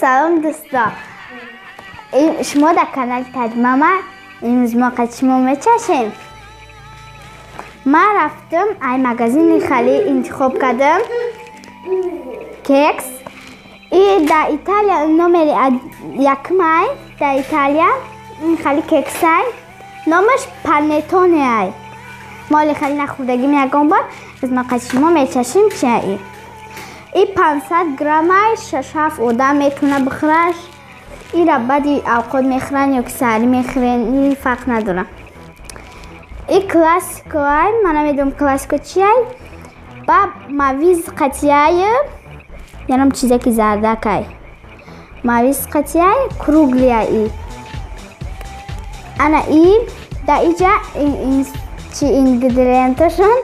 Салом дӯстон. Шумо дар канали Таҷмама. Имрӯз мо қад шумо мечашем. Ман рафтам ай магазини хали интихоб кардам. Кекс. И дар Италия номери якмай дар Италия ин хали кексай. Номаш панеттоне ай. Мо ҳоли хали нахӯрдагим ягон бор. Аз мо қад шумо мечашем чиа и. И 500 граммай 6-7 одам метавона бихӯраш. Ира баъди авқот мехӯранд ё ки саҳарӣ мехӯрен, ин фарқ надорад. И классикоай, ман намедонам классико чиай. Ба мавиз қатияй, янам чизе ки зардакай. Мавиз қатияй, круглия и. Ана и да иҷа чи ингредиенташон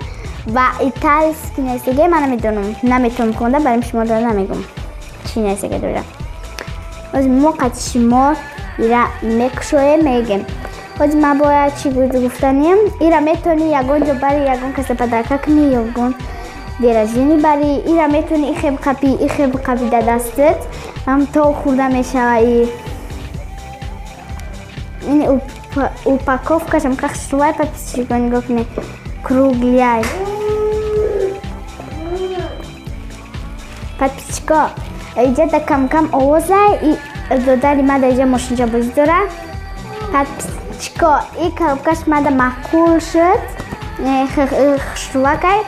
ба италийски нестеге, ман намедонам, наметавонам хонда, барои шумо дора намегум чӣ нестеге дора. Ҳозир мо қад шумо ира мекушоем, мегем. Ҳозир ман бояд чӣ гуфтанем? Ира метавонӣ ягон ҷо бари, ягон каса падарка кунӣ, ягон дерожини бари. Ира метавонӣ ихеб қапӣ, ихеб қапӣ дар дастат, ҳам то хӯрда мешава. И ин упаковкашам хушрӯай, подписчико нигоҳ кунед, круглияй. Подписчико, иҷа да кам-кам овозай, и додари ма дар иҷа мошинча бозӣ дора. Подписчико, и коробкаш мада маъқул шуд, хушрӯакай.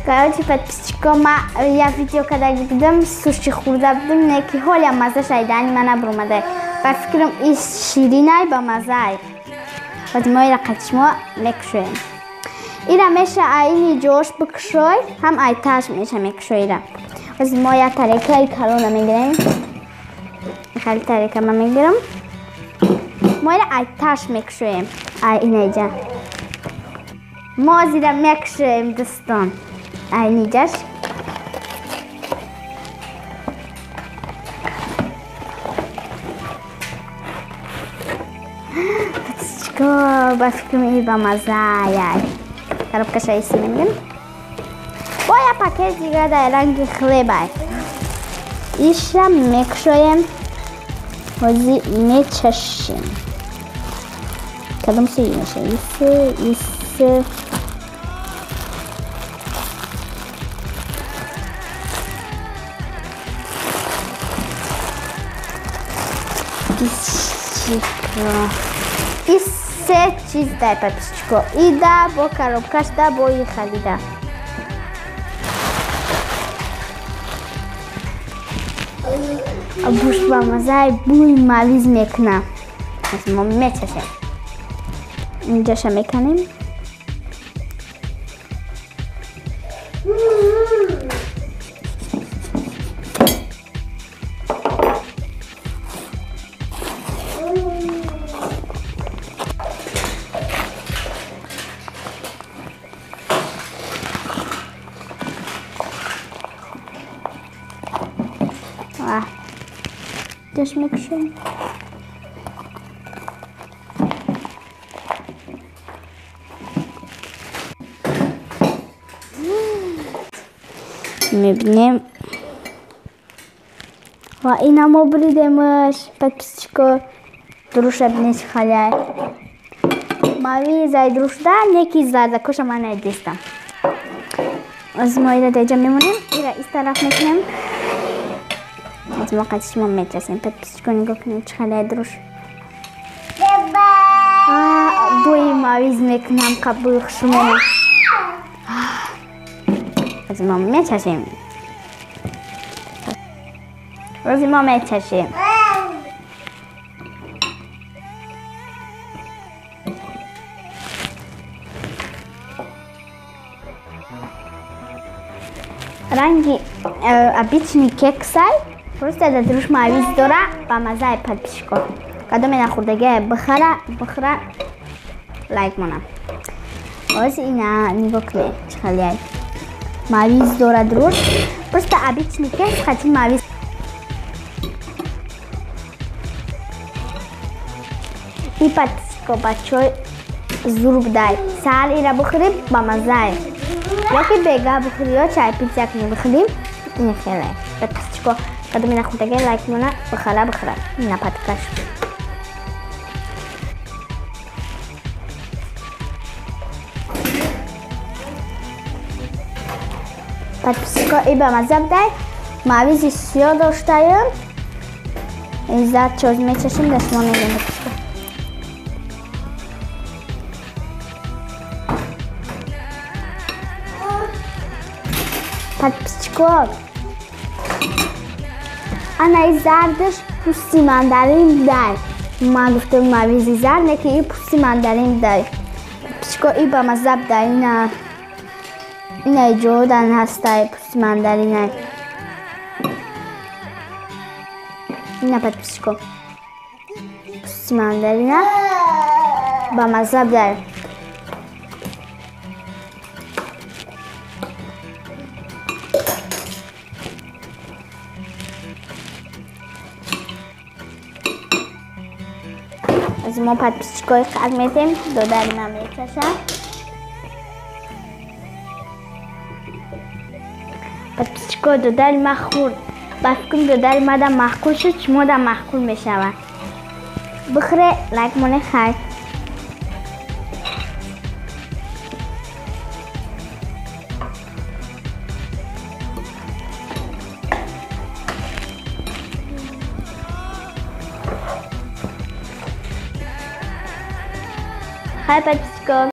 Короче, подписчико, ма як видео карда будам, суши хӯрда будам, не ки ҳолиам маззаш ай даҳани ман набуромада. Ба фикрам и ширинай, ба маззаай. Ҳозир мо ира қад шумо мекушоем. Ира меша айни ҷош бикушой, ҳам ай таш меша мекушой ира. Ҳозир мо як тарекаи калона мегирем. Хеле тарека ма мегирам. Мо ира ай таш мекушоем. Ай инаҷа. Мо ҳозир мекушоем, дӯстон. Ай ниҷаш. Подписчико, ба фикрам и ба маззаай. Коробкаша иси мегирем. Бо як пакет дига дар ранги хлебай. Иша мекушоем. Ҳозир мечашем. Кадом сӯи меша? Исе, исе. Подписчико. И се чиз дай, подписчико. И да, бо коробкаш да, бо и халида. Буш ба маззаи бӯи мавиз мекуна. Мо мечашем. Инҷаша меканем. Ҷаш мекушем. Мебинем. Ва ина мо буридемаш, подписчико. Дуруша бинед халяй. Мавиз ай дурушда, неки зардакоша ман найдестам. Аз мо ира даҷа мемонем, ира из тараф мекунем. Аз мо қад шумо мечасем. Подписчико нигоҳ кунед чӣ халяй дуруш. Бӯи мавиз мекунам, бӯи хушмона. Аз мо мечашем. Аз мо мечашем. Ранги обычный кексай, просто дар дуруш мавиз дора, ба маззаи, подписчико. Кадоме нахӯрдагиай бихара, бихӯра, лайк монам. Ҳозир ина нигоҳ кунед чӣ халияй. Мавиз дора дуруш. Просто обычный кекс хати мавиз. И подписчико, бачой зур будай. Саҳар ира бихӯрӣ, ба маззаи. Ёки бега бихӯрӣ, ё чай пить як мебихӯрӣ, ин хеле. Подписчико, Кадоми нахӯрдаги лайк мона, бихара, бихара. Ина паткаш. Подписчико, и ба маза будай. Мавизи сиёҳ доштаем. Ин зард чоз мечашем, да шумо мегӯем, подписчико. Подписчико, ана и зардаш пӯсти мандарин будай. Ман гуфтам мавизи зард, не ки и пӯсти мандарин будай. Подписчико, и ба маза будай. Ина ина ҷодан ҳастай пӯсти мандаринай. Ина, подписчико, пӯсти мандарина ба маза будай. Аз мо подписчикои қад метем, додари ман мечаша. Подписчико, додари ман хӯрд. Ба фикрам, додари мада маъқул шуд, шумода маъқул мешавад. Бихӯре, лайк моне, хай. Хай, подписчико.